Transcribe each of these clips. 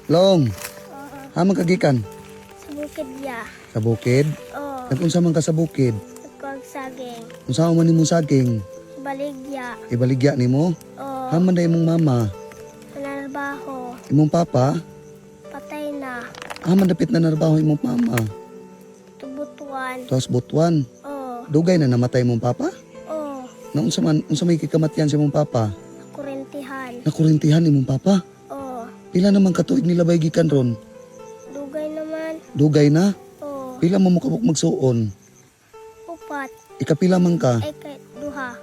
Long, Oo. Haman ka gikan? Sa bukid ya. Sa bukid? Oo. Nag-unsa man ka sa bukid? Nagkuhag saging. Unsa man nimo saging? Baligya. Ibaligya nimo? Oo. Haman na imong mama, Nanarbaho. Imong papa? Patay na. Haman dapit na narbaho imong mama? Tubutuan. Tapos butuan. Oo. Dugay na namatay imong papa? Oo. Na unsa man unsa may kikamatyan sa imong papa? Kurintihan. Nakurintihan imong papa? Oo. Pila naman katuig nila bay gikan ron? Dugay naman. Dugay na? Oo. Pila mo kabuk magsuon? Upat. Ikapila man ka? Ay kay duha.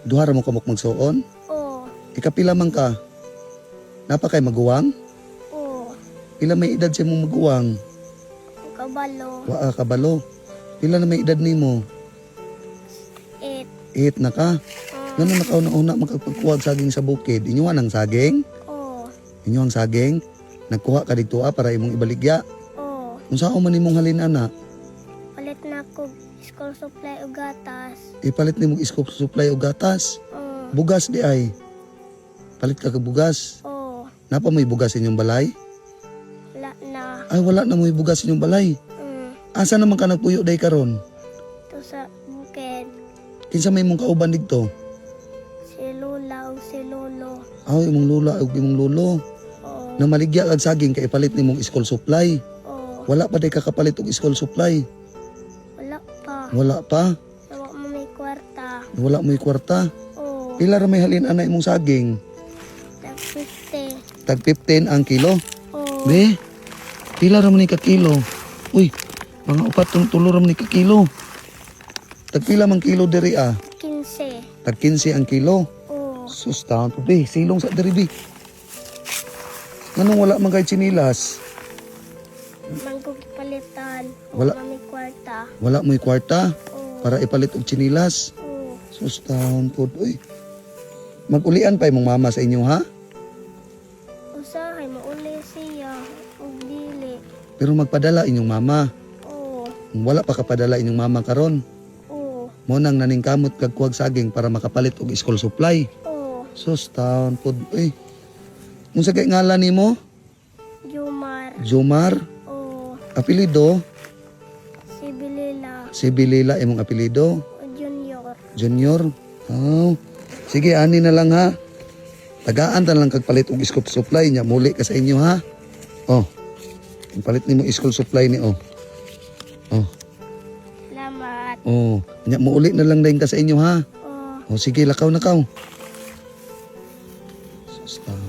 Duha ra mo kabuk magsuon? Oo. Ikapila man ka? Napa kay maguwang? Oo. Pila may edad sa imong maguwang? Kabalo. Waa kabalo. Pila na may edad nimo? 8. 8 na ka. Ngano nakauna-una makapagkuha og saging sa bukid? Inyo ang saging? Oo. Inyo ang saging? Nagkuha ka didto ah, para imong ibaligya. Oo. Unsa man imong halin ana? Palit na ko school supply ug gatas. Ipalit nimo og school supply og gatas. Oo. Bugas di ay. Palit ka kag bugas. Oo. Napa mo'y bugas inyong balay? Wala na. Ay, wala na mo'y bugas inyong balay. Asa naman ka nagpuyo day karon? Ito sa bukid. Kinsa may imong kauban didto? Si Lola o si Lolo. Aw, imong lola ug imong lolo. Oo. Na maligya kag saging kay ipalit nimong school supply. Oo. Wala pa day kakapalit og school supply. Wala pa. Wala pa. Wala mo may kwarta. Wala mo'y kwarta. Oo. Pila ra may halin ana imong saging? Tag 50. Tag 15 ang kilo. Oo. Be, pila ra man ni ka kilo? Uy, mga upat tulo ra man ni ka kilo. Tag pila man kilo diri ah? 15. Tag 15 ang kilo. Oo. Sus, taon po, be. Silong sa diri, be. Nganong wala man kay tsinilas? Manggug palitan. Wala. Wala may kwarta. Wala mo'y kwarta Oo. para ipalit og tsinilas. Oo. Sus, taon po, uy. Magulian pa imong mama sa inyo, ha? Usahay mauli siya. Ug dili. Pero magpadala inyong mama. Oo. Wala pa kapadala inyong mama karon. Oo. Mo nang naningkamot kag kuwag saging para makapalit og school supply. Oo. Sus, taon po, uy. Unsa kay ngalan nimo? Jumar. Jomar, Oo. Apelido? Si Bilila. Si Bilila imong apelido. O Junior. Junior. Oh. Sige, ani na lang ha. Tagaan ta lang kag palit og school supply niya. Muli ka sa inyo ha. Oh. Palit nimo school supply ni oh. Oh. Salamat. Oh, nya muuli na lang dayon ka sa inyo ha. Oo. Oh, sige, lakaw na kaw. Sus, taon.